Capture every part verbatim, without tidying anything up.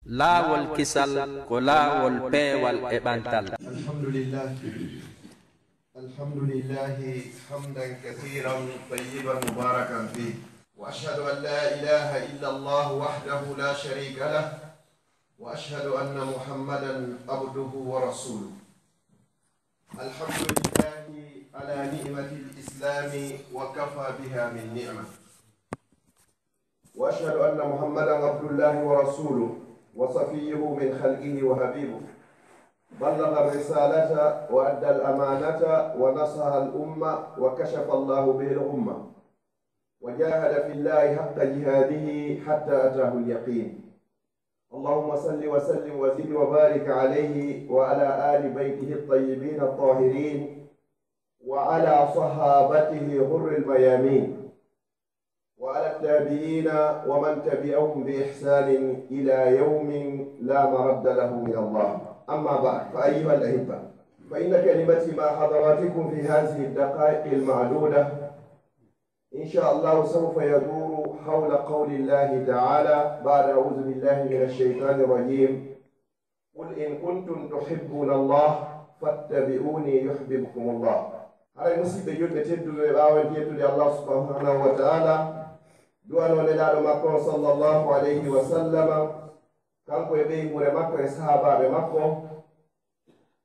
Laawol kisal ko laawol peewal e ɓantal. الحمد لله. الحمد لله حمدا كثيرا طيبا مباركا فيه. وأشهد أن لا إله إلا الله وحده لا شريك له. وأشهد أن محمدا عبده ورسوله. الحمد لله على نعمة الإسلام وكفى بها من نعمة. وأشهد أن محمدا عبد الله ورسوله وصفيه من خلقه وحبيبه. بلغ الرسالة وأدى الأمانة ونصح الأمة وكشف الله به الغمة. وجاهد في الله حق جهاده حتى أتاه اليقين. اللهم صل وسلم وزد وبارك عليه وعلى آل بيته الطيبين الطاهرين وعلى صحابته الغر الميامين وعلى التابعين ومن تبعهم بإحسان إلى يوم لا مرد له من الله. أما بعد، فأيها الأحبة، فإن كلمتي مع حضراتكم في هذه الدقائق المعدودة إن شاء الله سوف يدور حول قول الله تعالى بعد أعوذ بالله من الشيطان الرجيم. قل إن كنتم تحبون الله فاتبعوني يحببكم الله. Haray musiɓɓe julɓe tedduɓe, ɓaawo en yettude Allah subhanahu wa ta'ala, du'ano nelaaɗo makko on sallallahu alayhi wa sallam, kanko e ɓeynguure makko e sahaabaaɓe makko,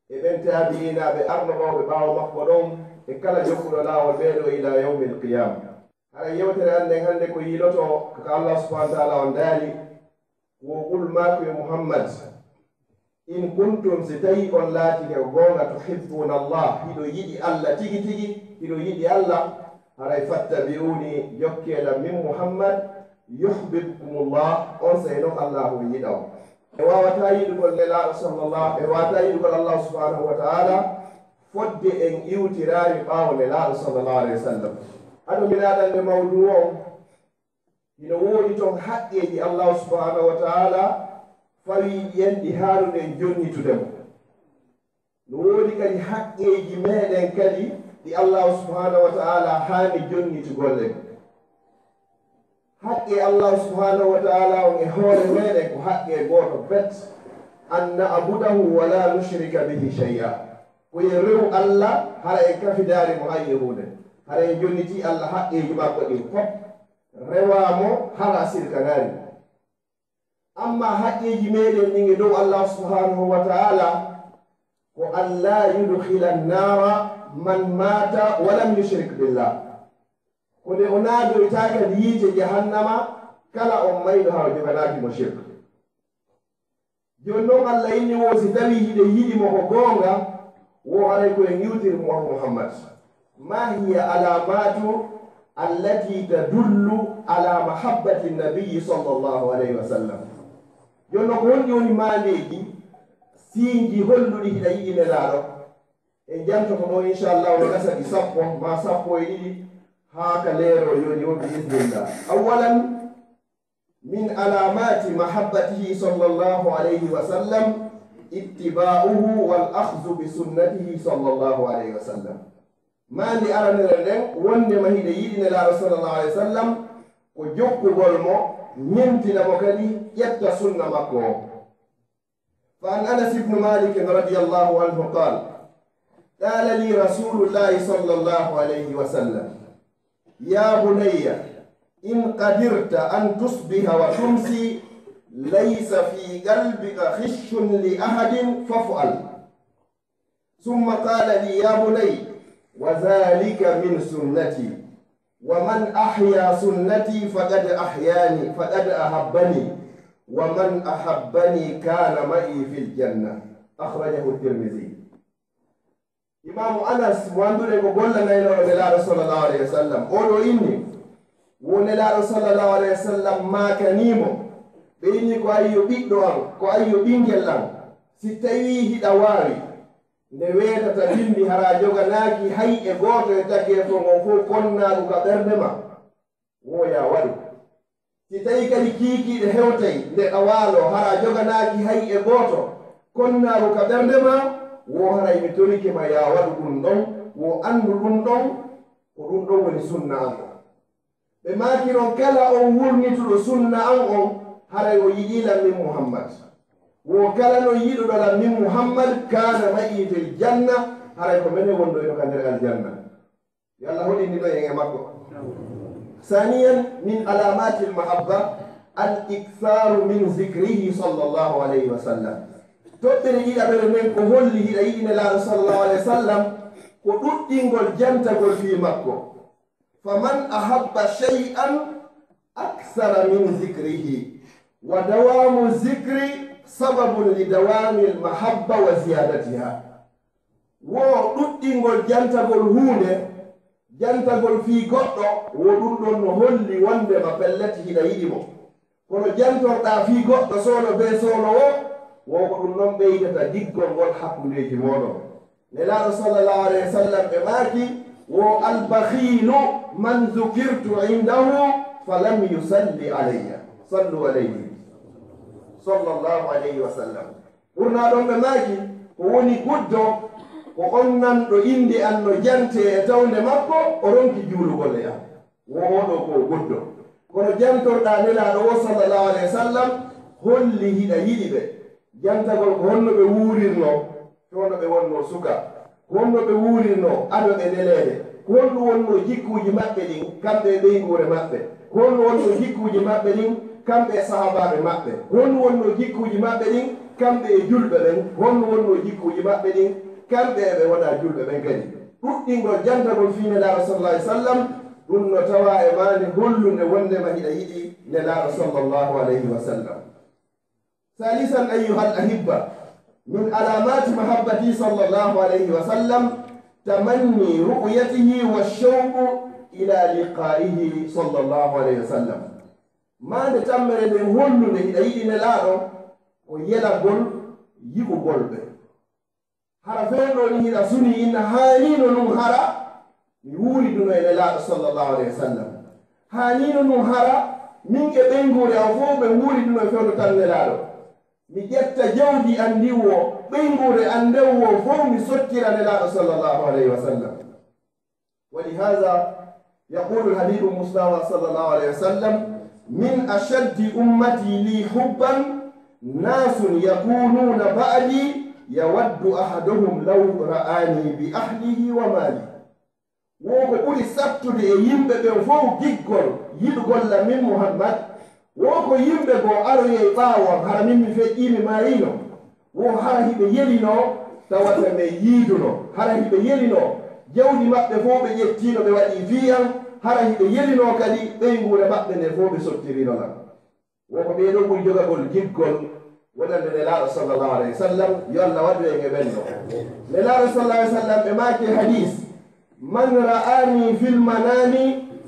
e ɓen taabi'iinaaɓe arnoɓe ɓaawo makko ɗon, e kala jokkuɗo laawol ɓee ɗoo ila yawmil qiyaama. Haray yewtere an nden hannde ko yiiloto ka Allah subhanahu wa ta'ala on daali, wo qul, maaku yo Muhammad, in kuntum, si tawii on laatike ko goonga, tuhibbuuna Allah, hiɗo yiɗi Allah tigi tigi, hiɗo yiɗi Allah, haray fattabi'uuni, jokkee lan min Muhammad, yuhbibkumullah, onsay non Allah on yiɗa on. En waawataa yiɗugol Nelaaɗo sallallahu, en waawataa yiɗugol Allah subhanahu wa ta'ala fodde en iwtiraali ɓaawo Nelaaɗo sallallahu alayhi wa sallam. Ado mi naatande mawduu on, hino woodi ton haqqeeji Allah subhanahu wa ta'ala fawiiɗi en ɗi haanuɗen jonnitude mo. No woodi kadi haqqeeji meeɗen kadi ɗi Allah subhanahu wa ta'ala haani jonnitugol en. Haqqe Allah subhanahu wa ta'ala on e hoore meeɗen ko haqqe gooto bet, an na'budahu wa la nushrika bihi shay'a. Ko en rewu Allah, hara en kafidaali mo hay e huunde. Hara en jonnitii Allah haqqeeji makko ɗin fof, rewaa mo, hara sirkanaali mo. Amma haqqeeji meeɗen ɗin e dow Allah subhanahu wa ta'ala ko an laa yudkhila annaara man maata wa lam yushrik billah. Ko nde o naadoytaa kadi yiite jahannama kala on mayɗo hara joganaaki mo shirk. Jooni non Allah inni wo si tawii hiɗen yiɗi mo ko goonga, wo haray ko en iwtiri mo on Muhammad. Ma hiya alaamatu allati tadullu ala mahabbati nabiyyi sallallahu alayhi wa sallam? Jooni non ko honɗi woni maandeeji, siinji holluɗi hiɗa yiɗi Nelaaɗo? En jantoto ɗo inchallahu no gasa ɗi sappo ma sappo e ɗiɗi haa ka leero jooni o bi iznillah. Awwalan, min alaamati mahabbatihi sallallahu alayhi wa sallam ittiba'uhu wal akhzu bi sunnatihi sallallahu alayhi wa sallam. Maande aranere nden wondema hiɗa yiɗi Nelaaɗo sallallahu alayhi wa sallam ko jokkugol mo, ñentina mo kadi, ƴetta sunna makko on. Fa an Anas ibnu Malik radiyallahu anhu qal, qala li rasulullahi sallallahu alayhi wa sallam, ya bunayya, in qadirta an tusbiha wa tumsi laysa fi qalbika khishun li ahadin faf'al. Thumma qala li, ya bunayya, wa dhalika min sunnati, wa man ahya sunnati faqad ahyani, faqad ahabbani, wa man ahabbani kana ma'i fil janna. Akhrajahu Tirmidhi. Imaamu Anas, mo annduɗen ko gollanaynooɗo Nelaaɗo sallallahu alayhi wa sallam, oo ɗoo inni, wo Nelaaɗo sallallahu alayhi wa sallam maakanii mo, ɓe inni ko ayyo ɓiɗɗo an, ko ayyo ɓinngel an, si tawii hiɗa waawi, nde weetata binndi hara joganaaki hay e gooto e tageefo ngon fof konnaaɗo ka ɓernde ma, wo yaa waɗu. Si tawii kadi kiikiiɗe hewtay nde ɗa waaloo hara joganaaki hay e gooto konnaaɗo ka ɓernde ma, wo haray mi torike ma yaa waɗu ɗum ɗon, wo anndu ɗum ɗon, ko ɗum ɗon woni sunna an on. Ɓe maaki non kala on wurnituɗo sunna an on, haray o yiɗii lan min Muhammad. Wo kala non yiɗuɗo lan min Muhammad, kana ma'i fil janna, haray ko menen wondoyɗo ka nder aljanna. Yo Allah hoɗinɗino en e makko. Saniyan, min alamatil mahabba al iktharu min zikrihi sallallahu alayhi wa sallam. Toɓɓere ɗiɗaɓere nden ko holli hiɗa yiɗi Nelaaɗo sallallahu alayhi wa sallam, ko ɗuɗɗingol jantagol fii makko. Faman ahabba shay'an akthara min zikrihi, wa dawamu zikri sababun li dawamil mahabba wa ziyadatiha. Wo ɗuɗɗingol jantagol huunde, jantagol fii goɗɗo, wo ɗun ɗon no holli wondema pellet hiɗa yiɗi mo. Kono jantorɗaa fii goɗɗo soono bee soono wo, wo ko ɗun non ɓeydata giggol ngol hakkundeeji mooɗon. Nelaaɗo sallallahu alayhi wa sallam ɓe maaki, wo albakhilu man zukirtu indahu falam yusalli alayya. Sallu alayhi. Sallallahu alayhi wa sallam. Ɓurnaa ɗon ɓe maaki, ko woni guddo, ko on nanɗo innde an no jantee e tawnde makko, o ronki juulugol e an. Wo oo ɗoo ko o guddo. Kono jantorɗaa Nelaaɗo woo, sallallahu alayhi wa sallam, holli hiɗa yiɗi ɓe. Jantagol ko honno ɓe wuurirnoo, fewndo ɓe wonnoo suka. Ko honno ɓe wuurirnoo ado ɓe neleede? Ko honɗum wonnoo jikkuuji maɓɓe ɗin, kamɓe e ɓeynguure maɓɓe? Ko honɗum wonnoo jikkuuji maɓɓe ɗin, kamɓe e sahaabaaɓe maɓɓe? Ko honɗum wonnoo jikkuuji maɓɓe ɗin, kamɓe e julɓe ɓen? Ko honɗum wonnoo jikkuuji maɓɓe ɗin, kamɓe e ɓe wonaa julɓe ɓen kadi? Ɗuɗɗingol jantagol fii Nelaaɗo sallallahu alayhi wa sallam, ɗum no tawaa e maande hollunde wonndema hiɗa yiɗi Nelaaɗo sallallahu alayhi wa sallam. Salisan, ayyuhal ahibba, min alaamaati mahabbati sallallahu alayhi wa sallam tamanni ru'yatihi wa shawqu ila liqaa'ihi sallallahu alayhi wa sallam. Maande tammere nden hollunde hiɗa yiɗi Nelaaɗo ko yelagol yi'ugol ɓe. Hara fewndo ni hiɗa suni inna haaniino nun hara mi wuuriduno e Nelaaɗo sallallahu alayhi wa sallam. Haaniino nun hara min e ɓeynguure an fow ɓe wuuriduno e fewndo tan Nelaaɗo. Mi ƴetta jawdi an ndin wo ɓeynguure an nden wo fow mi sottira Nelaaɗo sallallahu alayhi wa sallam. ولهذا يقول الحبيب المصطفى صلى الله عليه وسلم: من أشد أمتي لي حبا ناس يكونون بعدي يود أحدهم لو رآني بأهله ومالي. Wo ko ɓuri sattude e yimɓe ɓen fow giggol yiɗugol lan min Muhammad, wo ko yimɓe goo aroyey ɓaawo an, hara min mi feƴƴii mi maayiino. Wo hara hiɓe yelinoo tawata mi yiiduno, hara hiɓe yelinoo jawdi maɓɓe fow ɓe ƴettiino ɓe waɗii fii an, hara hiɓe yelinoo kadi ɓeynguure maɓɓe nden fow ɓe sottirino lan. Wo ko ɓee ɗoo ɓuri jogagol giggol wonande Nelaaɗo sallallahu alayhi wa sallam, yo Allah waɗu en e ɓen ɗoo. Nelaaɗo sallallahu alayhi wa sallam ɓe maaki e hadiis: من رآني في المنام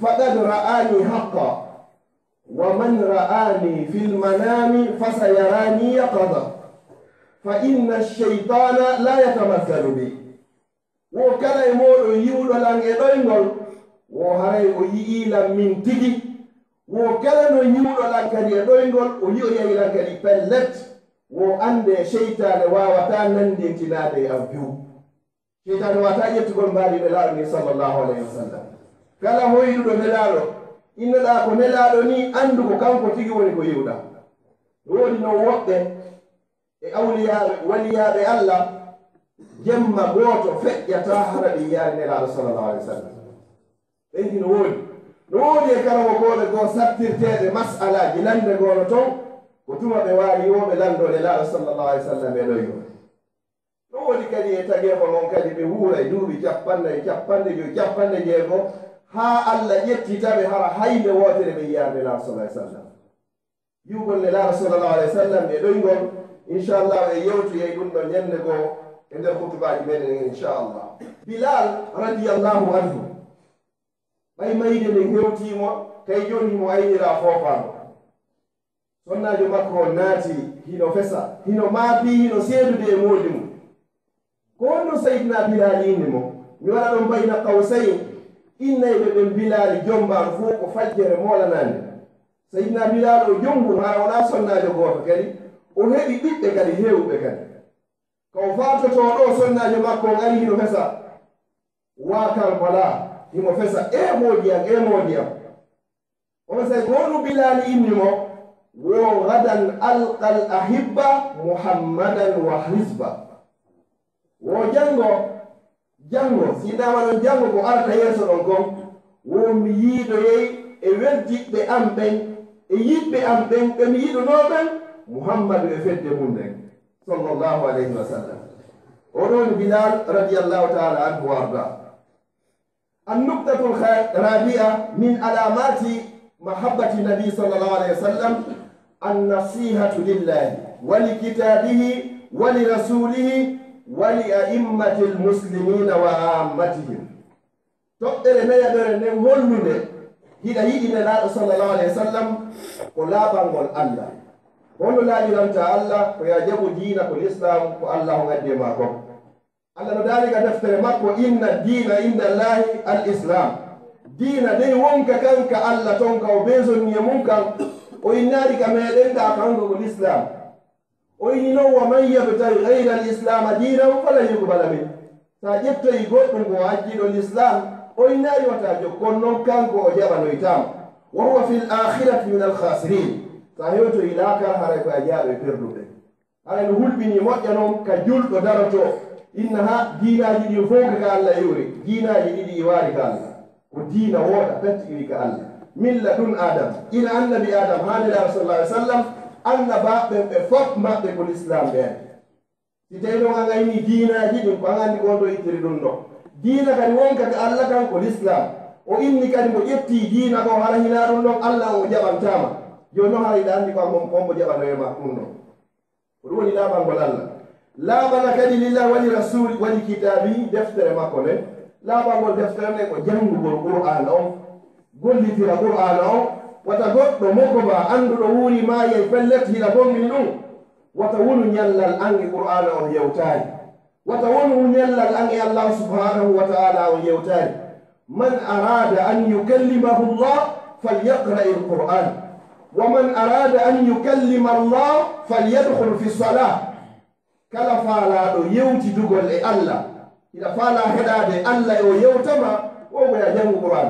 فقد رآني حقا، ومن رآني في المنام فسيراني يقظة، فإن الشيطان لا يتمثل بي. Wo kala e mooɗon yi'uɗo lan e ɗoyngol, wo haray o yi'ii lan min tigi. Wo kala non yi'uɗo lan kadi e ɗoyngol, o yi'oyay lan kadi pellet. Wo anndee seytaane waawataa nanndintinaade e an piw. Seytaane waawataa ƴettugol mbaadi Nelaaɗo ndin sallallahu alayhi wa sallam. Kala hoyɗuɗo Nelaaɗo, innoɗaa ko Nelaaɗo nii, anndu ko kanko tigi woni ko yi'uɗaa. No woodi non woɓɓe e awliyaaɓe, waliyaaɓe Alla, jemma gooto feƴƴataa hara ɓe yi'aali Nelaaɗo sallallahu alayhi wa sallam. Ɓen hino woodi. No woodi e karamokooɓe goo sattirteeɓe mas'alaaji lannde goo no ton, ko tuma ɓe waali wo ɓe lanndoo Nelaaɗo sallallahu alayhi wa sallam e ɗoyngol. No woodi kadi e tageefo non kadi ɓe wuuray duuɓi cappannayi, cappanɗe jowi, cappanɗe jeego, haa Alla ƴettita ɓe hara hay nde wootere ɓe yi'aali Nelaaɗo sallallahu alayhi wa sallam. Yi'ugol Nelaaɗo sallallahu alayhi wa sallam e ɗoyngol, inchallahu, en yewtoyay ɗum ɗon ñannde goo e nder khutubaaji meɗen en, inchallah. Bilal radiyallahu anhu, ɓay mayde nden hewtii mo, kay jooni himo ayniraa foofaango. Sonnaajo makko on naati, hino fesa, hino maapii, hino seedude e moodi mum. Ko honno Sayyidina Bilaali inni mo? Mi waɗa ɗon bayna qawsayn, innayɓe ɓen Bilaali jombaano fow ko fajjere moolanaande. Sayyidina Bilaali o jombuno, hara wonaa sonnaajo gooto kadi, o heɓi ɓiɓɓe kadi heewuɓe kadi. Ka o faatotoo ɗoo, sonnaajo makko on ari hino fesa. Waa Karbala, himo fesa, ee moodi an, ee moodi an. Oon saa'i ko honɗum Bilaali inni mo? Wo gadan alqal ahibba Muhammadan wa hizba. Wo janngo, janngo, si innama ɗon janngo ko arata yeeso ɗon kon, wo mi yiidoyey e weldiɓɓe am ɓen, e yiɗɓe am ɓen, ɓe mi yiɗunoo ɓen, Muhammadu e fedde mum nden, sallallahu alayhi wa sallam. O ɗon Bilal radiyallahu ta'ala anhu wa arda. النقطة الخ-، الرابعة من علامات محبة النبي صلى الله عليه وسلم النصيحة لله ولكتابه ولرسوله ولأئمة المسلمين وعامتهم. Toɓɓere nayaɓere nden hollunde hiɗa yiɗi Nelaaɗo sallallahu alayhi wa sallam ko laaɓangol Allah. Hono laaɓiranta Allah? Ko yo a jaɓu diina ko Lislaam, ko Allah on addi e maa kon. Allah no daali ka deftere makko, "Inna diina inda Allahi al Islam." Diina dey wonka kan ka Allah ton, ka o besonni e mum kan, o innaali ka meɗen ka, kanko ko Lislaam. O inni non, "Wa man yabtaghi ghayra al Islama diinan falan yuqbala min." Sa ƴettoyi goɗɗum ko o acciɗo Lislaam, o innaali wata jokku, kono non kanko o jaɓanoytaama. "Wa huwa fil akhirati min al khasirin." Sa hewtoyi laakara, haray ko a jeyaaɗo e perduɓe. Haray no hulɓinii moƴƴa non ka julɗo darotoo, inna ha diinaaji ɗin fow ka, ka Allah iwri, diinaaji ɗiɗi iwaali ka Allah. Ko diina wooɗa pet iwi ka Allah. Min ladun Adam, ila annabi Adam, haa Nelaaɗo sallallahu alaihi wa sallam, annabaaɓe ɓen ɓe fof maɓɓe ko Lislaam ɓeen. Si tawii non an a innii diinaaji ɗin, ko an anndi ko honto ittiri ɗum ɗon. Diina kadi wonka ka Allah kan ko Lislaam. O inni kadi mo ƴettii diina ko hara hinaa ɗum ɗon Allah on o jaɓantaama. Jooni non hara hiɗa anndi ko an on, on mo jaɓanoyee ma ɗum ɗon. Ko ɗum woni laaɓangol Allah. Laaɓana kadi lillahi wa li rasuli wa li kitaabihi, deftere makko nden. Laaɓangol deftere nden ko janngugol Qur'aana on, gollitira Qur'aana on, wata goɗɗo moko ba annduɗo wuuri maayay pellet hiɗa gomɗini ɗum. Wata wonu ñallal an e Qur'aana on yewtaani. Wata wonu ñallal an e Allah subhanahu wa ta'ala on yewtaani. Man arada an yukallimahu Allah falyaqra il Qur'an. Wa man arada an yukallima Allah falyadkhul fi salah. Kala faalaaɗo yewtidugol e Allah, hiɗa faalaa heɗaade Allah e o yewtama, wo ko ya janngu Qur'an.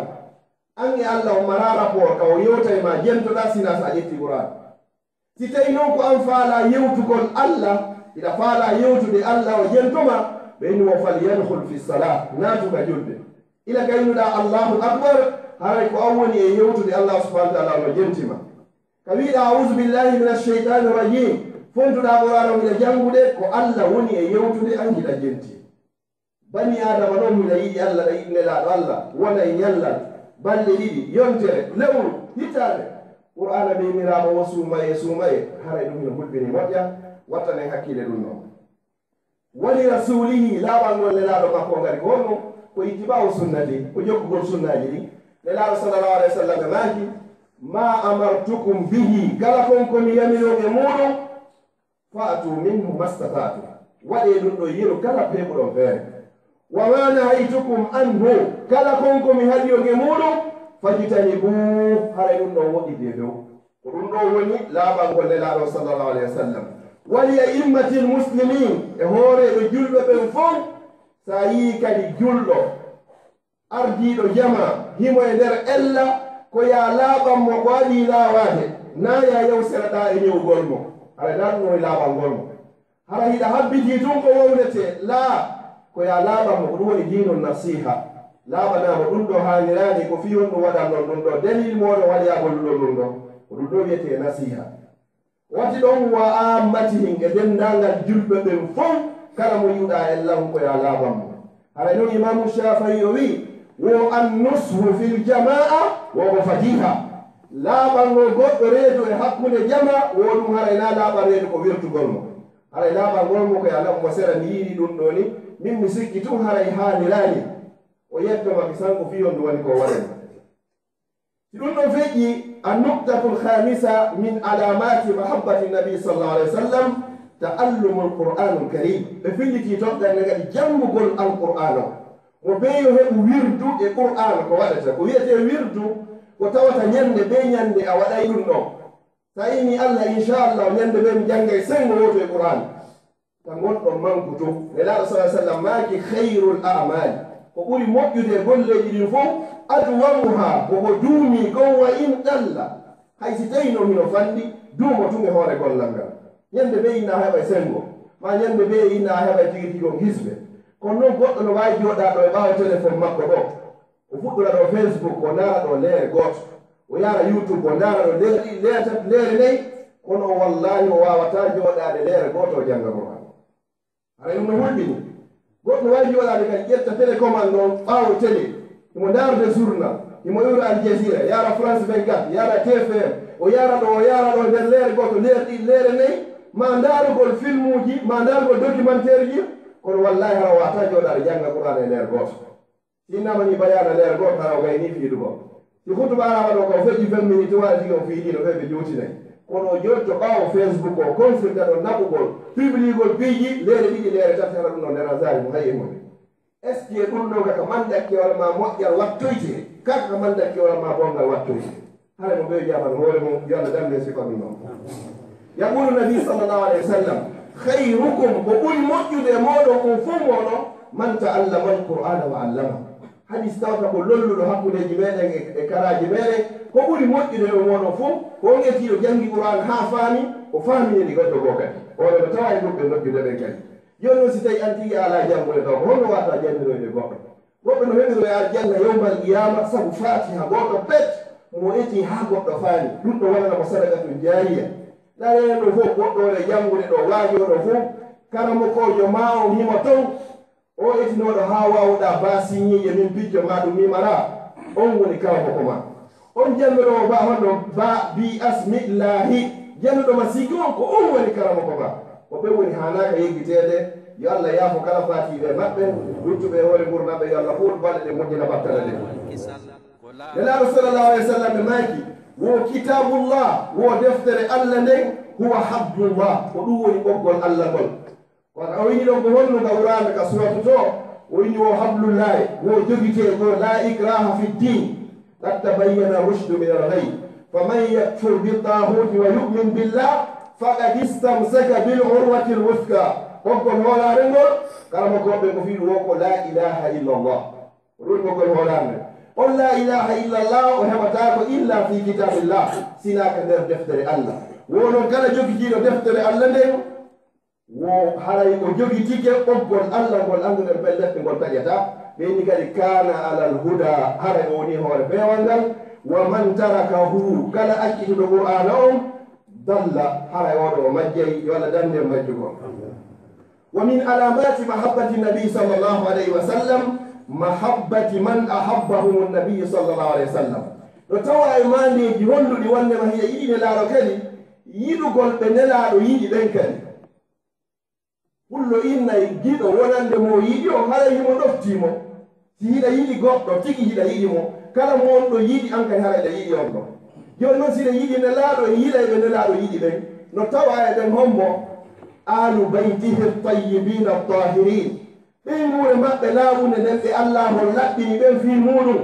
An e Allah on maraa rapport ka o yewta e ma, jentoɗaa sinaa sa ƴetti Qur'an. Si tawii non ko an faalaa yewtugol Allah, hiɗa faalaa yewtude Allah o jentoma, ɓe inni wo falyadkhul fi salah, naatu ka julde. Ila ka innuɗaa Allahu Akbar, haray ko an woni e yewtude Allah subhanahu wa ta'ala no jentima. Ka wi'uɗaa, "A'udhu billahi minash shaytanir rajim," fontuɗaa Qur'aana on hiɗa janngude, ko Allah woni e yewtude an hiɗa jenti. Bani Aadama non hiɗa yiɗi Allah, hiɗa yiɗi Nelaaɗo Allah, wona e ñallal, balɗe ɗiɗi, yontere, lewru, hitaande. Qur'aana ɓe inniraama wo suumaye, suumaye, haray ɗum hino hulɓini moƴƴa, wattanen hakkille ɗum non. Wa li rasulihi, laaɓangol Nelaaɗo makko on kadi ko honno? Ko ittiba'u sunnati, ko jokkugol sunnaaji ɗin. Nelaaɗo sallallahu alayhi wa sallam maaki, "Ma amartukum bihi," kala kon ko mi yamiri on e muuɗum, "fa'tu minhu mastata'tum," waɗee ɗum ɗon yeru kala peeɓuɗon feere. "Wa ma nahaytukum anhu," kala kon ko mi haɗi on e muuɗum, "fajtanibuhu," haray ɗum ɗon woɗɗitee few. Ko ɗum ɗoo woni laaɓangol Nelaaɗo sallallahu alayhi wa sallam. Wa li a'immatil muslimin, e hooreeɓe julɓe ɓen fow, sa yii kadi julɗo, ardiiɗo jamaa, himo e nder ella, ko yaa laaɓan mo ko adii laawaade, naa yaa yawseraɗaa e ñewugol mo. Hara daa ɗum woni laaɓangol mo. Hara hiɗa habbitii tun ko wowletee, laa, ko yaa laaɓan mo, ko ɗum woni diinu nasiha. Laaɓanaa mo ɗum ɗoo haaniraani, ko fii honɗum waɗan non ɗum ɗoo, dalil mooɗon waɗi yaa golluɗon ɗum ɗoo. Ko ɗum ɗoo wiyetee nasiha. Wati ɗon wa ammatihim e denndaangal julɓe ɓen fow, kala mo yi'uɗaa e lahu ko yaa laaɓan mo. Hara non Imaamu Shaafi'i o wi'i, wo an nushu fil jamaa wo ko fadiha. Laaɓangol goɗɗo reedu e hakkunde jamaa, wo ɗum haray naa laaɓan reedu ko wirtugol mo. Haray laaɓangol mo ko yaa laɓu mo sera, mi yi'iri ɗum ɗoo ni, min mi sikki tun haray haaniraani. O yetto ma ki sanko fii on ɗum woni ko waɗani. Si ɗum ɗon feƴƴi, an-nuqtatul khamisa min alamati mahabbati nabi sallallahu alayhi wa sallam, ta'allumul Qur'anul Karim. Ɓe filliti toɓɓere nde kadi janngugol Alqur'aana on. Mo bee yo heɓu wirdu e Qur'aana ko waɗata. Ko wi'etee wirdu, ko tawata ñannde bee ñannde a waɗay ɗum ɗon. Sa inni Allah, inchallah, ñannde bee mi janngay senngo wooto e Qur'aana. Ka ngonɗon manku tun. Nelaaɗo sallallahu alayhi wa sallam maaki, khayrul a'mali, ko ɓuri moƴƴude e golleeji ɗin fow, adwamuha, ko ko duumii kon, wa in qalla, hay si tawii non hino fanɗi, Duumo tun e hoore gollal ngal. Ñande bee inna a heɓay senngo, maa ñande bee inna a heɓay tigi tigi on hisbe. Kono non goɗɗo no waawi jooɗaa ɗo e ɓaawo téléphone makko ɗo. O fuɗɗora ɗo Facebook, o ndaara ɗo leere gooto. O yaara YouTube, o ndaara ɗo leere ɗiɗi, leere tati, leere nayi. Kono o wallaahi o waawataa jooɗaade leere gooto o jannga Qur'aan. Haray ɗum no hulɓini. Goɗɗo waawi jooɗaade kadi ƴetta télécommande on ɓaawo télé. Himo ndaarde journal, himo iwra Al Jazeera, yaara France vingt-quatre, yaara T F M, o yaara ɗo, o yaara ɗo nder leere gooto, leere ɗiɗi, leere nayi, maa ndaarugol filmuuji, maa ndaarugol documentaire ji, kono wallaahi hara o waawataa jooɗaade jannga Qur'aana e leere gooto. Si innama ni bayaana leere gooto hara o gayni fiiɗugol. Si hutuba araba ɗo ko feƴƴi vingt minutes wala tigi o fiiɗino ɓe ɓe jootinay. Kono o jooɗto ɓaawo Facebook o consulta ɗo naɓugol, publigol piiji leere ɗiɗi leere tati hara ɗum ɗo nder azari mo hay e mum. Est-ce que ɗum ɗo kaka mandakkewal ma moƴƴal wattoyte? Kaka mandakkewal ma bongal wattoyte? Hara mo ɓe jaman hoore mum, yo Allah dande sifa ɗum ɗon. Yaqulu Nabi sallallahu alayhi wa sallam, khayrukum, ko ɓuri moƴƴude e mooɗon on fof mooɗon, man ta'allama al-Qur'ana wa allama. Hadis tawata ko lolluɗo hakkundeeji meɗen e, e karaaji meɗen, ko ɓuri moƴƴude e mooɗon fof, ko on eti o janngi Qur'an haa faami, o faaminiri goɗɗo goo kadi. Oɗo no tawa e ɗum ɓe noddude ɓen kadi. Jooni noon si tawi an tigi a alaa janngude taw, ko honno waawata janngiroyde goɗɗo? Goɗɗo no heɓiroya aljanna yawmal qiyama sabu fatiha gooto pet, mo eti haa goɗɗo faami. Ɗum ɗo wonana mo sadaqatun jaariya. Ɗareeno fof goɗɗo wona janngude ɗo, waajo ɗo fof, karamokoojo ma on himo ton, o etinooɗo haa waawuɗaa ba siñiiƴe min picco ma ɗum mimara, on woni karamoko ma. On jannuɗo mo ba honno ba bi asmillahi, jannuɗo ma sigi on ko on woni karamoko ma. Ko ɓen woni haanaaka yeggiteede. Yo Allah yaafo kala faatiiɓe e maɓɓe, luttuɓe e hoore ngurndanɓe, yo Allah huul balɗe ɗe moƴƴina battane ɗen. Nelaaɗo sallallahu alayhi wa sallam ɓe maaki, wo kitabullah, wo deftere Allah nden, huwa hablullah, ko ɗum woni ɓoggol Allah ngol. Kono o wini ɗon ko honno ka Qur'aana ka suratu to, o wini wo hablullahi, wo jogitee goo, la ikraha fi ddin, qad tabayyana rushdu min al-ghayy, faman yakfur bi taahuti wa yu'min billah, faqad istamsaka bil urwati al-wuthqa. Ɓoggol hoolaare ngol, karamokooɓe ko fii ɗum wo ko la ilaha illa Allah. Ko ɗum ɓoggol hoolaare nden. On la ilaha illa Allah, o heɓataa ko illa fi kitabillah, sinaa ka nder deftere Allah. Wo non kala jogitiiɗo deftere Allah nden, wo haray o jogitike ɓoggol Allah ngol annduɗen pellet ngol taƴataa. Ɓe inni kadi, kana alal huda, haray o woni hoore peewal ngal. Wa man tarakahu, kala accituɗo Qur'aana on, dalla, haray oɗo o majjay, yo Allah dandu en majjugol. Wa min alamati mahabbati nabi sallallahu alayhi wa sallam, mahabbati man ahabbahum nabi sallallahu alayhi wa sallam. No tawa e maandeeji holluɗi wonndema hiɗa yiɗi Nelaaɗo kadi, yiɗugol ɓe Nelaaɗo yiɗi ɓen kadi. Pullo innay giɗo wonande mo o yiɗi on, haray himo ɗoftii mo. Si hiɗa yiɗi goɗɗo, tigi hiɗa yiɗi mo. Kala mo on ɗon yiɗi, an kadi haray hiɗa yiɗi on ɗon. Jooni non, si hiɗa yiɗi Nelaaɗo, en yiɗay ɓe Nelaaɗo yiɗi ɓen. No tawa e ɓen hombo? Aalu baytihi tayyibina tahirin. Ɓeynguure maɓɓe laaɓunde nden, ɓe Allaahu on laɓɓini ɓen fii muuɗum.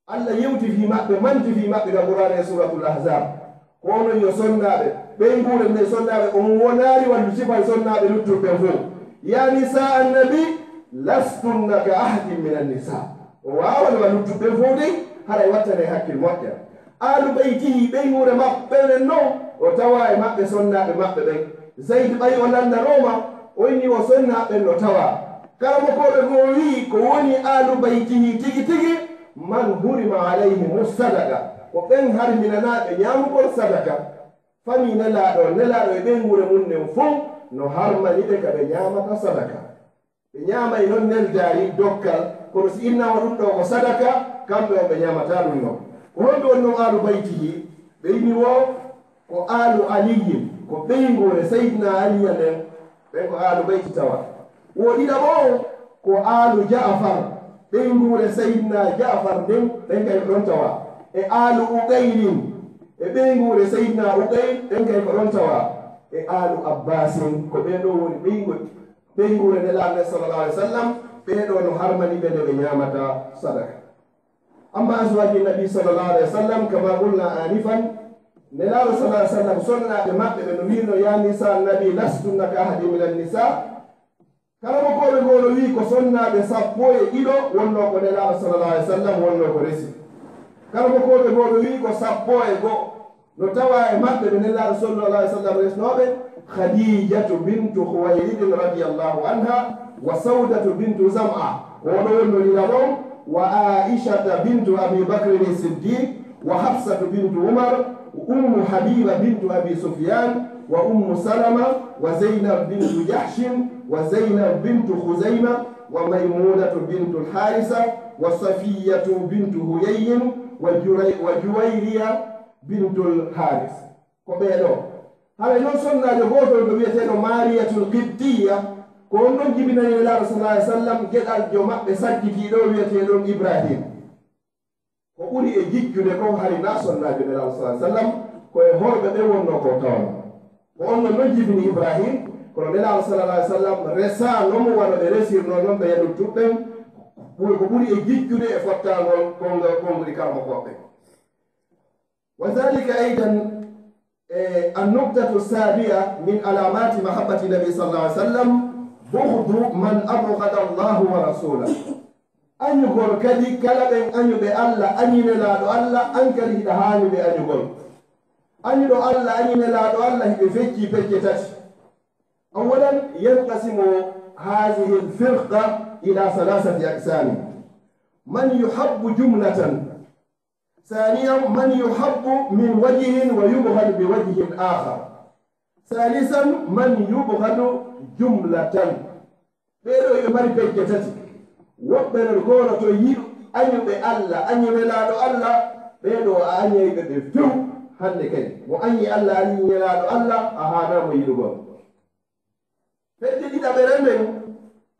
Allah yewti fii maɓɓe, manti fii maɓɓe ka Qur'aana e Suuratul Ahzaab. Ko onon yo sonnaaɓe, ɓeynguure nden sonnaaɓe, on wonaali wallu sifan sonnaaɓe luttuɓe ɓen fow. Ya nisaa annabi, lastunna ka ahadin minan nisaa. O waawano wa luttuɓe ɓen fow dey, haray wattanee hakkil moƴƴa. Aalu baytihi, ɓeynguure maɓɓe ɓen non, o tawa e maɓɓe sonnaaɓe maɓɓe ɓen. Zayd ɓay o lannanooma, o inni o sonnaaɓe ɓen no tawa. Karamokooɓe goo wi'i, ko woni aalu baytihi tigi tigi, man hurima alayhimu sadaka, ko ɓen harminanaaɓe ñaamugol sadaka. Famii Nelaaɗo, Nelaaɗo e ɓeynguure mum nden fow no harmani ɓe ka ɓe ñaamata sadaka. Ɓe ñaamay non neldaari, dokkal, kono si innaama ɗum ɗoo ko sadaka, kamɓe on ɓe ñaamataa ɗum non. Ko honɓe woni non aalu baytihi? Ɓe inni wo ko aalu Aliyyin, ko ɓeynguure Sayyidina Aliya nden, ɓen ko aalu bayti tawa. Wo ɗiɗaɓo on ko aalu Ja'far, ɓeynguure Sayyidina Ja'far nden, ɓen kay ko ɗon tawa. E aalu Uqayrin, e ɓeynguure Sayyidina Uqayr, ɓen kay ko ɗon tawa. E aalu Abbaasin, ko ɓee ɗoo woni ɓeyngu-, ɓeynguure Nelaaɗo nden sallallahu alaihi wasallam, ɓee ɗoo no harmani ɓe nde ɓe ñaamata sadaka. Amma azwaaji Nabi sallallahu alaihi wasallam, kama qulna anifan, Nelaaɗo sallallahu alaihi wasallam, sonnaaɓe maɓɓe ɓe no wi'no, "Ya nisa Nabi, lastunna ka ahadin minan nisa." Karamokooɓe goo no wi'i ko sonnaaɓe sappo e ɗiɗo wonnoo ko Nelaaɗo sallallahu alaihi wasallam wonnoo ko resi. Karamokooɓe goo no wi'i ko sappo e go'o. No tawa e maɓɓe ɓe Nelaaɗo sallallahu alaihi wasallam resnooɓe, Khadijatu bintu Khuwaylid radiyallahu anha, wa Saudatu bintu Zam'a, ko oɗo wonno lila ɗon, wa Aishata bintu Abi Bakr Siddiq, wa Hafsatu bintu Umar, wa Ummu Habiba bintu Abi Sufyan, wa Ummu Salama, wa Zainab bintu Jahshin, wa Zainab bintu Khuzaima, wa Maimunatu bintu Harisa, wa Safiyatu bintu Huyayyin, wa Juray-, wa Juwayriya bintul Haris. Ko ɓee ɗoo. Haray non sonnaajo gootol ɗo wi'eteeɗo Mariyatul Qibtiyya, ko on ɗon jibinani Nelaaɗo sallallahu alaihi wasallam geɗaljo maɓɓe sakkitiiɗo wi'eteeɗo Ibrahim. Ko ɓuri e jijjude kon hari na sonnaajo Nelaaɗo sallallahu alaihi wasallam, ko e horɓe ɓe wonno ko tawon. Ko on non non jibini Ibrahim, kono Nelaaɗo sallallahu alaihi wasallam resaano mo wano ɓe resirno non ɓe yadu tuɓɓen, ɓuri, ko ɓuri e jijjude e fottaangol konngol, konnguli karmo koɓɓe. وذلك أيضا، eh, النقطة السابعة من علامات محبة النبي صلى الله عليه وسلم، بغض من أبغض الله ورسوله. Añugol kadi kala ɓen añuɓe Alla, añi Nelaaɗo Alla, an kadi hiɗa haani ɓe añugol. Añuɗo Alla, añi Nelaaɗo Alla, hiɓe feccii pecce tati. أولا، ينقسم هذه الفرقة إلى ثلاثة أقسام. من يحب جملة، ثانيا، من يحب من وجه ويبغض بوجه آخر. ثالثا، من يبغض جملة. Ɓee ɗoo hiɓe mari pecce tati. Woɓɓe non goonoto yiɗu añuɓe Alla, añi Nelaaɗo Alla, ɓee ɗoo a añay ɓe ɓe few hannde kadi. Mo añi Alla, añi Nelaaɗo Alla, a haanaa mo yiɗugol. Fedde ɗiɗaɓere nden,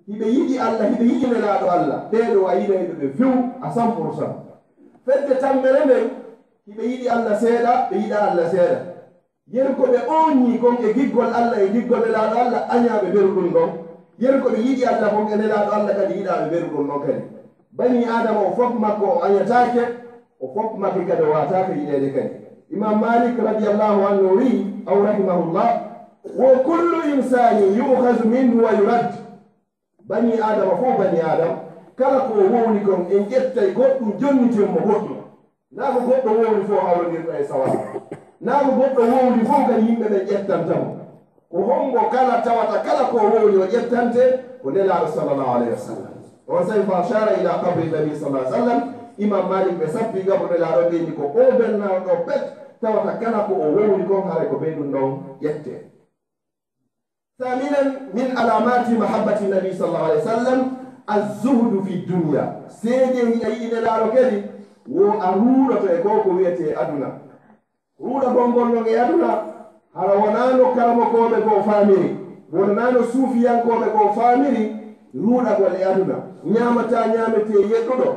hiɓe yiɗi Alla, hiɓe yiɗi Nelaaɗo Alla. Ɓee ɗoo a yiɗay ɓe ɓe few à cent pour cent. Fedde tammere nden, hiɓe yiɗi Alla seeɗa, ɓe yiɗa Alla seeɗa. Yen ko ɓe ooñii kon e giggol Alla e giggol Nelaaɗo Alla, añaa ɓe ɓeru ɗum ɗon. Yen ko ɓe yiɗi Alla kon e Nelaaɗo Alla kadi, yiɗaa ɓe ɓeru ɗum ɗon kadi. Banii Aadama o fof makko o añataake, o fof makko kadi o waataaka yiɗeede kadi. Imaam Maalik radiyallahu anhu o wi'i, aw rahimahullah, وكل إنسان يؤخذ منه ويرد. Banii Aadama fof, banii Aadama, kala ko o wowli kon, en ƴettay goɗɗum, jonniten mo goɗɗum. Naa ko goɗɗo wowli fof hawrondirɗo e sawara. Naa ko goɗɗo wowli fof kadi yimɓe ɓen ƴettanta mo. Ko hombo kala tawata kala ko wowli o ƴettante, ko Nelaaɗo sallallahu alayhi wa sallam. On saa'i فأشار إلى قبر النبي صلى الله عليه وسلم, Imaam Maalik ɓe sappi gabro Nelaaɗo ɓe ni ko o bennaaɗo ɗo pet, tawata kala ko o wowli kon haray ko ɓe ɗum ɗon ƴette. ثامنا من علامات محبة النبي صلى الله عليه وسلم الزهد في الدنيا. Seedee hiɗa yiɗi Nelaaɗo kadi, wo a ruuɗoto e ko ko wi'etee aduna. Ruuɗagol ngol non e aduna, hara wonaano karamokooɓe goo faamiri, wonaano suufiyankooɓe goo faamiri ruuɗagol e aduna. Ñaamataa ñaametee yeɗɗuɗo,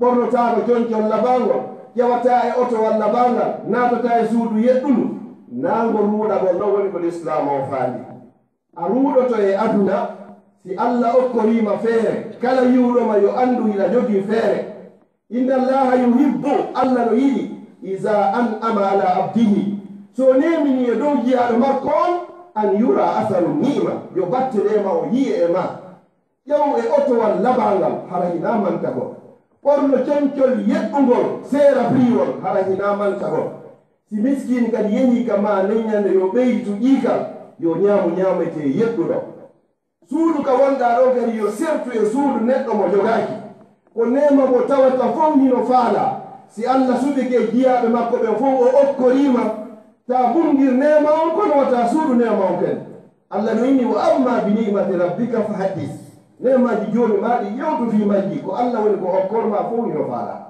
ɓornotaako concol labaangol, ƴewataa e otowal labaangal, naatataa e suudu yeɗɗundu. Naa ngol ruuɗagol non woni ko Lislaam o faandi. A ruuɗoto e aduna, si Alla okkorii ma feere, kala yi'uɗo ma yo anndu hiɗa jogii feere. إن الله يحب, Alla no yiɗi, إذا أنعم على عبده, so o neeminii e dow jiyaaɗo makko on, أن يرى أثر النعمة, yo batte neema o yi'e e maa. Ƴeew e otowal labaangal, hara hinaa mantagol. Ɓorno concol yeɗɗungol, seera firiwol, hara hinaa mantagol. Si miskiin kadi yehii ka maa nden ñande yo ɓeyditu ƴiikal, yo ñaamu ñaametee yeɗɗuɗo. Suudu ka wonɗaa ɗon kadi yo sertu e suudu neɗɗo mo jogaaki. Ko neema mo tawata fow hino faalaa. Si Alla suɓike jiyaaɓe makko ɓen fow o okkorii ma, taa bundir neema on kono wata suudu neema on kadi. Alla no inni, وأما بنعمة ربك فحدث. Neemaaji Joomi maa ɗin yewtu fii majji, ko Alla woni ko okkor maa fow hino faalaa.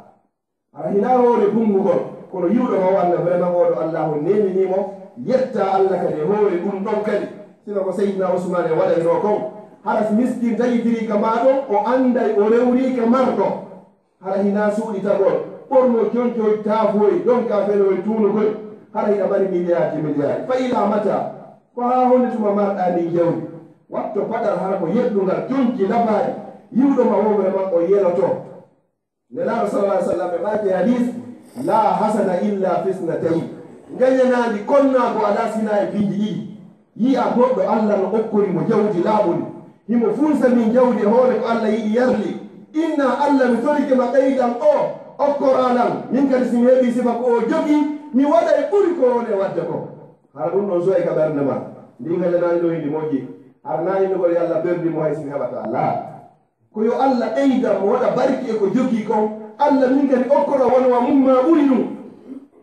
Hara hinaa hoore bunngugol, kono yi'uɗo ma o annda vraiment oo ɗoo Allaahu neeminii mo, yettaa Alla kadi e hoore ɗum ɗon kadi. Sino ko Seydina Usmaan e waɗaynoo kon, hara si miskiin taƴitirii ka maa ɗon, o annday o rewrii ka marɗo. Hara hinaa suuɗitagol, ɓornoo concoy, taafooy, ɗon ka fenooy tuunugol, hara hiɗa mari miliyaarji miliyaari. فإلى متى؟ Ko haa honde tuma marɗaa ndin jawdi? Watto paɗal hara ko yeɗɗungal, conci labaari, yi'uɗo ma woo vraiment o yeloto. Nelaaɗo sallallahu alaihi wasallam ɓe maaki e hadiis, لا حسد إلا في اثنتين. Ngañanaandi konnaagu alaa si hinaa e piiji ɗiɗi. Yi'a goɗɗo Alla no okkori mo jawdi laaɓundi. Himo funsa min jawdi e hoore ko Alla yiɗi yarli. Inna Alla mi torike ma ɓeydan o, okkoraa lan. Min kadi si mi heɓii sifa ko o jogii, Mi waɗay ɓuri ko woni e waɗde ko. Hara ɗum ɗon so'ay ka ɓernde ma. Ndin ka janaani ɗo hindi moƴƴi. Hara naa innugol yo Allah berdi mo hay si mi heɓata. Laa. Ko yo Allah ɓeydan mo, waɗa barki e ko jogii kon. Allah min kadi okkora wano wa mum maa ɓuri ɗum.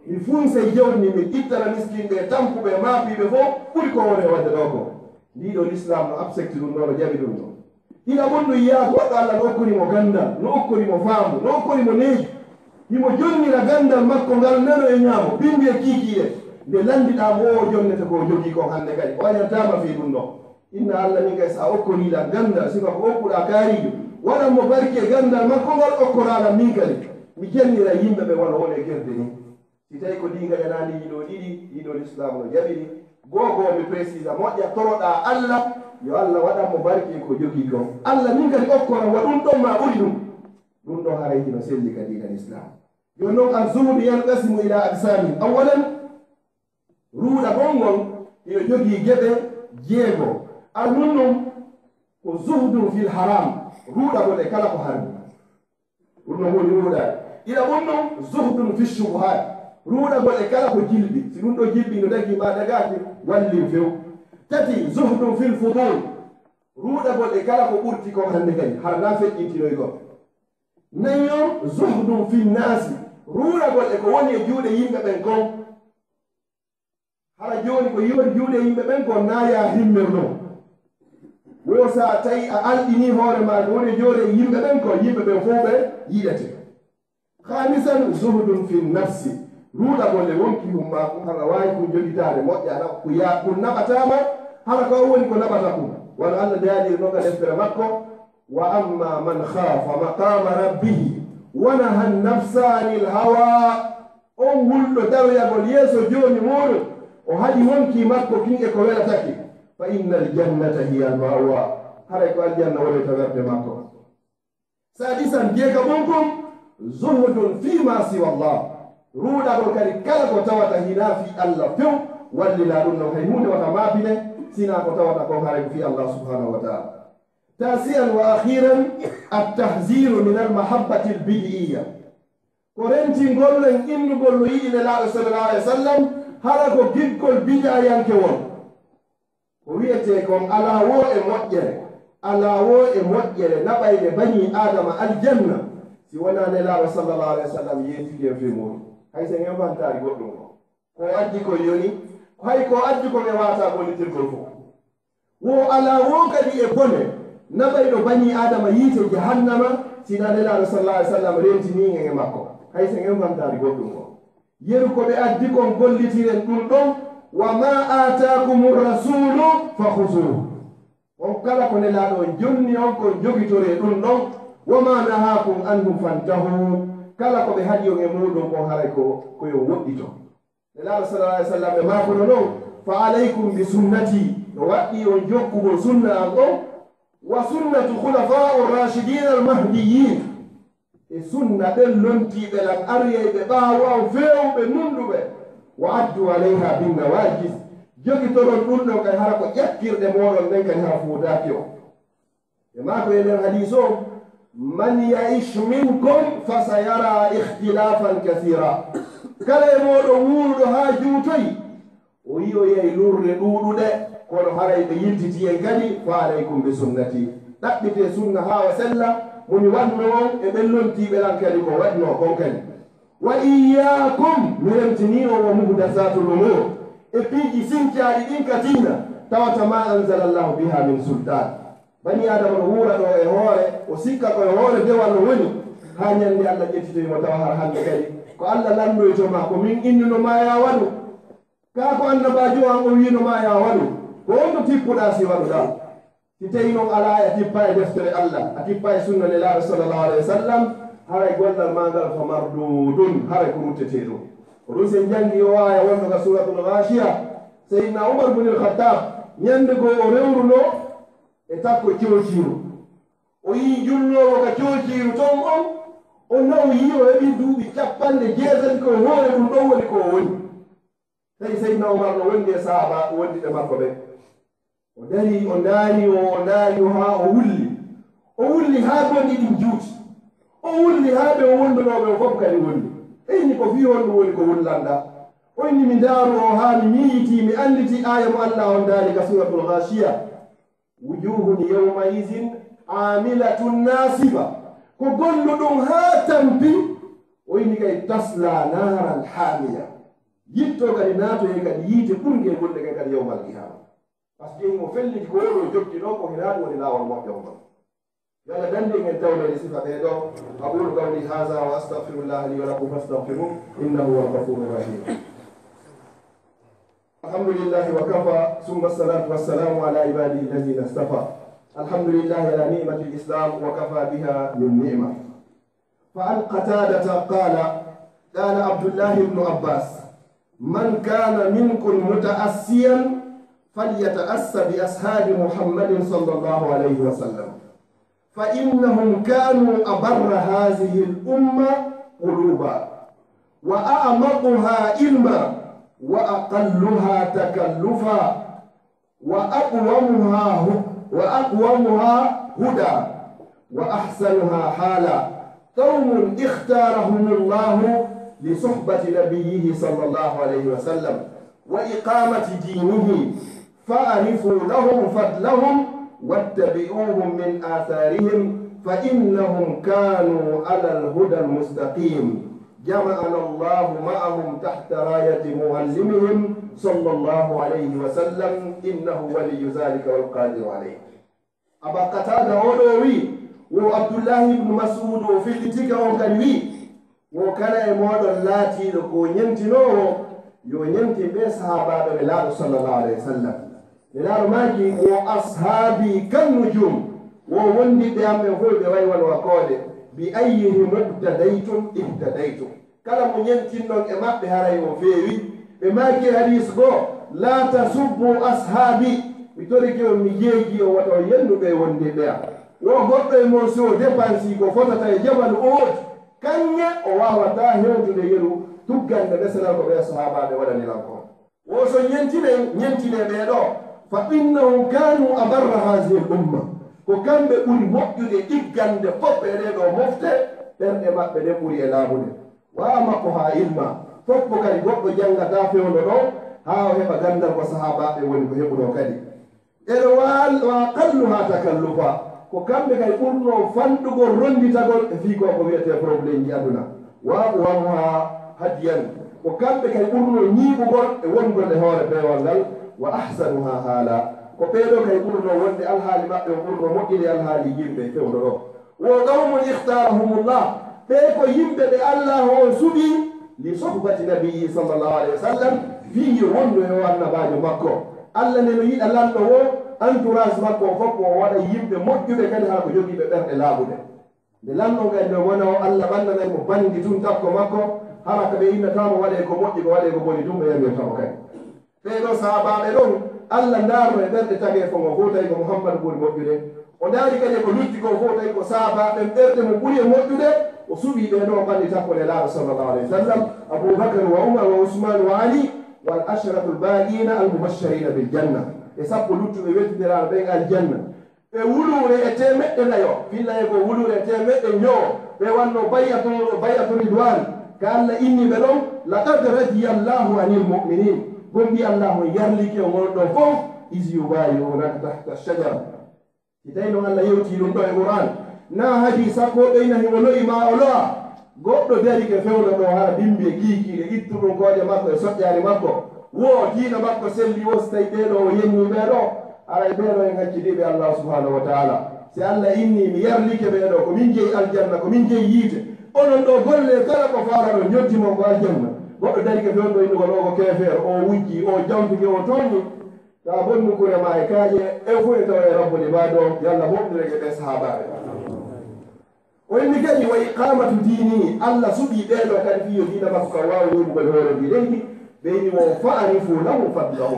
Mi funsay jawdi ndin, mi ittana miskinɓe e tampuɓe e maapiiɓe fof ɓuri ko woni e waɗde ɗo ko. Ndii ɗoo Lislaam no accepti ɗum ɗoo, no jaɓi ɗum ɗoo. Ina ɓuri ɗum yiyaade goɗɗo Allah no okkori mo ganndal, no okkori mo faamu, no okkori mo neeju. Himo jonnira ganndal makko ngal nano e ñaamo, binndi e kiikiiɗe. Nde lanndiɗaa mo o jonnete ko o jogii kon hannde kadi, o añantaama fii ɗum ɗoo. Inna Allah min kay, so a okkorii lan ganndal, sifa ko okkuɗaa kaariijo, waɗan mo barki e ganndal makko ngal, okkoraa lan min kadi. Mi jennira yimɓe ɓe wano woni e gerde ni. Si tawi ko ɗii ngaƴanaa ɗii ɗoo ɗiɗi, ɗii ɗoo Lislaam no jaɓiri. Goo goo mi précisa moƴƴa, toroɗaa Allah, yo Allah waɗan mo barki e ko jogii kon. Allah min kadi okkoran wa ɗum ɗon maa ɓuri ɗum. Ɗum ɗon haray hino selli ka diina Lislaam. Jooni non, az-zuhdu yanqasimu ila aqsamin. Awwalan, ruuɗagol ngol hino jogii geɓe jeego. Almuhim non, ko zuhdun fil haram, ruuɗagol e kala ko harmi. Ɗum no woni ruuɗaade. Ɗiɗaɓun non, zuhdun fi shubuhat. Ruuɗagol e kala ko jilɓi. Si ɗum ɗoo jilɓi no dagii ma dagaaki, wallin few. Tati, zuhdun fil fudul. Ruuɗagol e kala ko ɓurti kon hannde kadi, hara na feƴƴintinoy kon. Nayon, zuhdun fi naasi. Ruuɗagol e ko woni e juuɗe yimɓe ɓen kon. Hara jooni ko yiwori juuɗe yimɓe ɓen kon, na yaa himmirno. Wo sa tawi a alɗini hoore maa ko woni e juuɗe yimɓe ɓen kon, yimɓe ɓen fof ɓe yiɗete. Khamisan, zuhdun fi nafsi. Ruuɗagol e wonkii hun maa kun, hara waawi kun jogitaade moƴƴa, hara ko yaa kun naɓataa ma, hara ko woni ko naɓata kun. Wano Allah daaliri non ka deftere makko, wa amma man khafa maqama rabbihi wa naha nafsa anil hawa. On hulɗo daroyagol yeeso Joomi muuɗum, o haɗi wonkii makko kin e ko welatake, fa innal jannata hiyal ma'wa, haray ko aljanna woni tawirde makko. Sadisan, jeegaɓun kun, zuhdun fi ma siwa Allah, ruuɗagol kadi kala ko tawata hinaa fii Allah few, wallilaa ɗum non hay huunde wata maapine, sinaa ko tawata kon haray ko fii Allah subhanahu wa ta'ala. Tasi'an wa akhiran, at-tahziru min al-mahabbati al-bid'iyya. Ko rentingol en innugol no yiɗi Nelaaɗo sallallahu alaihi wasallam, hara ko giggol bid'ayankewol. Ko wi'etee kon alaa woo e moƴƴere, alaa woo e moƴƴere naɓayde banii Aadama aljanna, si wonaa Nelaaɗo sallallahu alaihi wasallam yeetike en fii muuɗum. Hay sen en fantaari goɗɗum ko. Ko o addi kon yoni, hay ko o addi kon e waataa gollitirgol fof. Wo alaa woo kadi e bone naɓayɗo banii Aadama yiite jahannama, sinaa Nelaaɗo sallallahu alaihi wasallam rentinii en e makko. Hay sen en fantaari goɗɗum ko. Yeru ko ɓe addi kon gollitiren ɗum ɗon, wa ma aataakumu rasulu fa khuzuhu. On kala ko Nelaaɗo on jonni on kon jogitoree ɗum ɗon, wa ma nahaakum anhu fantahu. Kala ko ɓe haɗi on e muuɗum kon haray ko, ko yo woɗɗito. Nelaaɗo sallallahu alaihi wasallam ɓe maakuno non, fa alaykum bi sunnati, no waɗɗii on jokkugol sunna an on, wa sunnatu khulafa'ur rashidin al mahdiyyin, e sunna ɓen lontiiɓe lan ariyayɓe ɓaawo an feewɓe nunɗuɓe, wa addu alayha bin nawajis, jogitoron ɗum ɗon kay hara ko ƴakkirɗe mooɗon ɗen kadi hara fuutaaki on. E maako e nder hadiis o, man ya'ish minkum fa sayara ikhtilafan kathira. Kala e mooɗon wuuruɗo haa juutoyi, o yi'oyay lurre ɗuuɗuɗe, kono haray ɓe yiltitii en kadi, fa alaykum bi sunnati. Ɗaɓɓitee sunna haa o sella, mo mi waɗno on e ɓen lontiiɓe lan kadi ko waɗno kon kadi. Wa iyyakum, mi remtinii on wa muhdasatul umur, e piiji sincaaɗi ɗin ka diina, tawata ma anzalallahu biha min sultan. Banii Aadama no wuura ɗoo e hoore, o sikka ko e hoore dewal no woni, haa ñannde Allah ƴettitoyi mo tawa hara hannde kadi ko Allah lanndoyto ma, ko min innuno ma yaa waɗu. Kaa ko annabaajo an o wiino ma yaa waɗu, ko honno tippuɗaa si waɗuɗaa? Si tawii non alaa, a tippaa e deftere Allah, a tippaa e sunna Nelaaɗo sallallahu alaihi wasallam, haray gollal maa ngal fa mardudun, haray ko ruttetee ɗum. Ko ɗum si en janngi o aaya wonɗo ka Suuratul Ghaashiya, Seydina Umar bin al-Khattab, ñannde goo o rewruno e takko coociiru. O yii julloowo ka coociiru ton on, o naw yii o heɓi duuɓi capanɗe jeetati ko e hoore ɗum ɗon woni ko o woni. Tawi Seydina Umar no wondi e sahaaba wondiɓe makko ɓen. O darii, o ndaari o, o ndaari o haa o wulli. O wulli haa gonɗi ɗin juuti. O wulli haa ɓe o wondunoo ɓen fof kadi wulli. Ɓe inni ko fii honɗum woni ko wullanɗaa? O inni mi ndaaru o haa mi miiyitii, mi annditi aaya mo Allah on daali ka Suuratul Ghaashiya. Wujuhun yawma'izin amilatun nasiba. Ko golluɗum haa tampi. O inni kay tasla naaran haamiya. Yitto kadi naatoye kadi yiite ɓurngel wonde kay kadi yawmal qiyaama. Parce que himo felliti ko oɗo jokki ɗo ko hinaa ɗum woni laawol moƴƴo ngol. Yo Allah dandu en tawreede sifa ɓee ɗoo. أقول قولي هذا وأستغفر الله لي ولكم فاستغفروه إنه هو الغفور الرحيم. الحمد لله وكفى ثم الصلاة والسلام على عباده الذين اصطفى. الحمد لله على نعمة الإسلام وكفى بها من نعمة. فعن قتادة قال قال عبد الله بن عباس من كان منكم متأسيا فليتأس بأصحاب محمد صلى الله عليه وسلم فإنهم كانوا أبر هذه الأمة قلوبا وأعمقها علما وأقلها تكلفا وأقومها ه- وأقومها هدى وأحسنها حالا قوم اختارهم الله لصحبة نبيه صلى الله عليه وسلم وإقامة دينه فاعرفوا لهم فضلهم واتبعوهم من آثارهم فإنهم كانوا على الهدى المستقيم جمعنا الله معهم تحت راية معلمهم صلى الله عليه وسلم إنه ولي ذلك والقادر عليه. Aba Qatada oɗo wi wo Abdullahi ibnu Mas'ud o fillitike on kadi wi wo kala e moɗon laatiɗo ko ñentinoowo yo ñentin ɓe sahaabaaɓe ɓe laaɗo sallallahu alayhi wa sallam. Nelaaɗo maaki wo ashaabi kannujum wo wondiɓɓe am ɓen fof ɓe wayi wano wakkoode bi ayyihim iqtadaytum ihtadaytum. Kala mo ñentinnon e maɓɓe haray o feewi. Ɓe maaki e hadiis goo la tasubbu ashaabi. Mi torike on mi jeeji on wata on yennu ɓe wondiɓɓe am. Wo goɗɗo e mon si o depansi ko fotata e jabalu Uhud kaŋŋe o waawataa hewtude yeru tuggande meselal ko ɓe sahaabaaɓe waɗani lan kon. Wo so ñentinen ñentine ɓee ɗoo fa innahum kanu abarra hazihi l umma. Ko kamɓe ɓuri moƴƴude ɗiggande fof e ɗee ɗoo mofte. Ɓerɗe maɓɓe ɗen ɓuri e laaɓude. Wa amaquha ilma. Fof ko kadi goɗɗo janngataa fewndo ɗoo haa o heɓa ganndal ko sahaabaaɓe woni ko heɓunoo kadi. Ene wa aqalluha takallufa. Ko kamɓe kadi ɓurnoo fanɗugol ronnditagol e fii ko ko wiyetee problème ji aduna. Wa aqwamuha hadiyan. Ko kamɓe kadi ɓurnoo ñiiɓugol e wongol e hoore peewal ngal. Wa ahsanuha haala. Ko ɓee ɗoo kadi ɓurnoo wonde alhaali maɓɓe o ɓurnoo moƴƴude alhaali yimɓe fewndo ɗoo. Wo qawmun ikhtarahumullah. Ɓee ko yimɓe ɓe Allah on suɓii li sohbati nabiyyi sallallahu alayhi wa sallam fii yo wondu e o annabaajo makko. Allah ne no yiɗa lanɗo woo entourage makko o fof ko o waɗa yimɓe moƴƴuɓe kadi haa ko jogiiɓe ɓerɗe laaɓuɗe. Nde lanɗo ngal no wona o Allah ɓanndanay mo bandi tun takko makko hara ka ɓe innataamo waɗee ko moƴƴi ko waɗee ko boni tun ɓe yamirtamo kadi. Ɓee ɗoo sahaabaaɓe ɗon Allah ndaarno e ɓerɗe tageefo ngo fof tawi ko Muhammadu ɓuri moƴƴude. O ndaari kadi e ko lutti kon fof tawi ko sahaabaaɓe ɓen ɓerɗe mum ɓuri e moƴƴude. O suɓii ɓee ɗoo ɓalli takko Nelaaɗo sallallahu alayhi wa sallam, Abuu Bakar wa Umar wa Usmaan wa Ali wal asharatul baaqiina al mubashshariina bil janna. E sappo luttuɓe weltindiraaɓe ɓen aljanna. Ɓe wuluure e teemeɗɗe nayo, fillay ko wuluure e teemeɗɗe njowo, ɓe wanno bay'atu, bay'atu ridwan, ka Allah inni ɓe ɗon, laqad radiyallahu anil mu'minin, gomɗi Allah on yarlike on onon ɗon fof, is yubayi'unaka tahta shajara. Si tawi noon Allah yewti ɗum ɗo e Qur'an, na hadii sakko ɓeyna himo lo'i ma o lo'a, goɗɗo darike fewndo ɗo hara bimbi e kiikiiɗe, ittu ɗum koode makko e soƴƴaari makko, wo diina makko selli wo si tawi ɓee ɗo o yenni ɓee ɗo, Haray ɓee ɗoo en accidiiɓe Allah subhanahu wa ta'ala. Si Allah inni mi yarlike ɓee ɗoo, ko min jeyi aljanna, ko min jeyi yiite. Onon ɗoo golle kala ko faalaɗon, njotti mon ko aljanna. Goɗɗo darike fewndo innugol o ko keefeero, o wujji, o jamfike, o tooñi. Ka bonnu kure ma e kaaƴe, e fof e tawa e rabbol ibaado, yo Allah moƴƴinirege ɓee sahaabaaɓe. O inni kadi wa iqamatu dinihi, Allah suɓii ɓee ɗoo kadi fii yo diina makko kan waawa ñiiɓugol hoore ndii leydi, ɓe inni wo fa'rifu lahu fadlahu.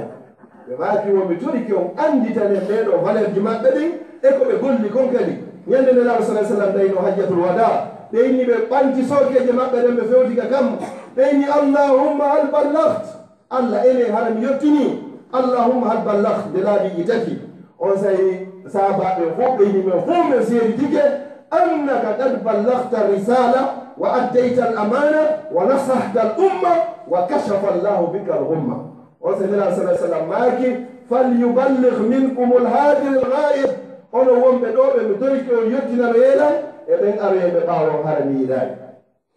Ɓe maaki wo mi torike on annditanen ɓee ɗoo valeur ji maɓɓe ɗin e ko ɓe golli kon kadi. Ñande Nelaaɗo sallallahu alaihi wasallam dayno hajjatul wada, ɓe inni ɓe ɓanti sookeeje maɓɓe ɗen ɓe fewti ka kammu, ɓe inni allahumma hal ballaght. Allah ene hara mi yottinii? Allahumma hal ballaghtu? Nde laabi ɗi tati. On saa'i sahaabaaɓe fof ɓe yimi men fof men seeditike annaka qad ballaghta risala wa addayta al amana wa nasahta al umma وكشف الله بك الغمة. On se Nelaaɗo sallallahu alaihi wasallam maaki, فليبلغ منكم الحاضر الغائب. Onon wonɓe ɗo ɓe mi torike on yottinanoye lan, e ɓen aroyɓe ɓaawo on hara mi yiɗaali.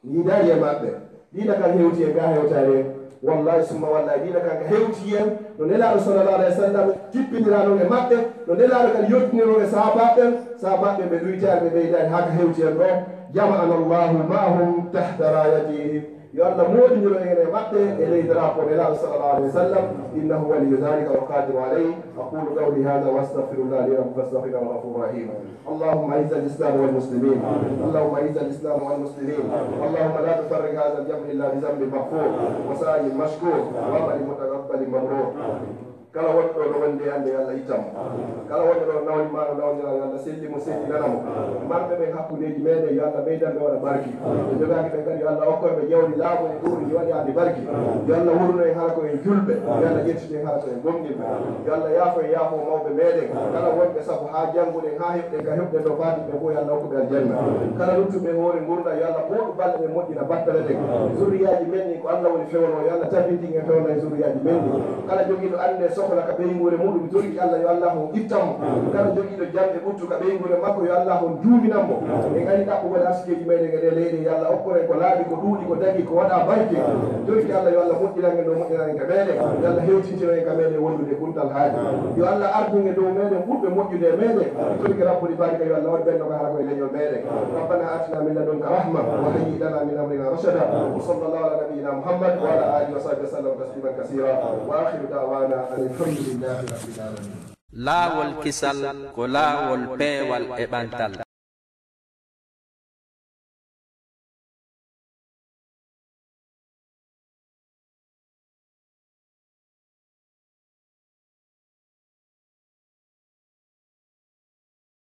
Mi yiɗaali e maɓɓe. Diina kan hewti en ka hewtaare. Wallahi summa wallahi diina kan ka hewti en. No Nelaaɗo sallallahu alaihi wasallam jippinira non e maɓɓe. No Nelaaɗo kadi yottiniro e sahabaaɓe ɓen. Sahabaaɓe ɓen ɓe ɗuytaali ɓe ɓeydaali haa ka hewti en ɗo. جمعنا الله معهم تحت رايته. Yo Allah moɗindiro en e maɓɓe e ley drapeau Nelaaɗo sallallahu alaihi wasallam. إنه ولي ذلك والقادر عليه. أقول قولي هذا وأستغفر الله لي ولكم فاستغفروه إنه هو الغفور الرحيم. اللهم أعز الإسلام والمسلمين. اللهم أعز الإسلام والمسلمين. اللهم لا تفرق هذا الجمع إلا بذنب مغفور وسعي مشكور وعمل متقبل مبرور. Kala wonɗo ɗo wonde ande yo Allah ittan mo. Kala wonɗo ɗo nawni maaro nawndira yo Allah selli mo sellinana mo. Marɓe ɓen hakkundeji meɗen yo Allah ɓeydan ɓe waɗa barki. Ɓe jogaaki ɓen kadi yo Allah okkor ɓe jawdi laaɓundi ɗuuɗi ndi waɗi hande barki. Yo Allah wurno en hara ko en julɓe. Yo Allah ƴettito en hara ko en gomɗinɓe. Yo Allah yaafo en yaafo mawɓe meɗen. Kala wonɓe sabu haa jannguɗen haa heɓɗen ka heɓɗen ɗo faati ɓe fof yo Allah hokku ɓe aljanna. Kala luttuɓe hoore ngurndan yo Allah ɓooɗu balɗe ɗen moƴƴina battane ɗen. Zurriyaaji men ɗin ko Allah woni fewno yo Allah tabintin en fewndo e zurriyaaji men ɗin. Kala jogiiɗo annde sohla ka ɓeynguure muɗum torki Allah yo Allah on ittan mo. Kala jogiiɗo jam e ɓuttu ka ɓeynguure makko yo Allah on duuminan mo. En ari ɗaɓɓugol arsikeeji meɗen e ɗe leyɗe yo Allah okkor en ko laaɓi ko ɗuuɗi ko dagi ko waɗa barke. Torki Allah yo Allah moƴƴinan en ɗo moƴƴinan en ka meɗen. Yo Allah hewtintino en ka meɗen wondude kuntal haaji. Yo Allah ardin e dow meɗen ɓurɓe moƴƴude e meɗen. Torki Rabbul Ibaadi ka yo Allah waɗ ɓen no ka hara ko e leñol meɗen. ربنا آتنا من لدنك رحمة وهيئ لنا من أمرنا رشدا. وصلى الله على نبينا محمد وعلى آله وصحبه وسلم تسليما كثيرا. وآخر دعوانا أن الحمد لله رب العالمين. Laawol kisal ko laawol peewal e ɓantal.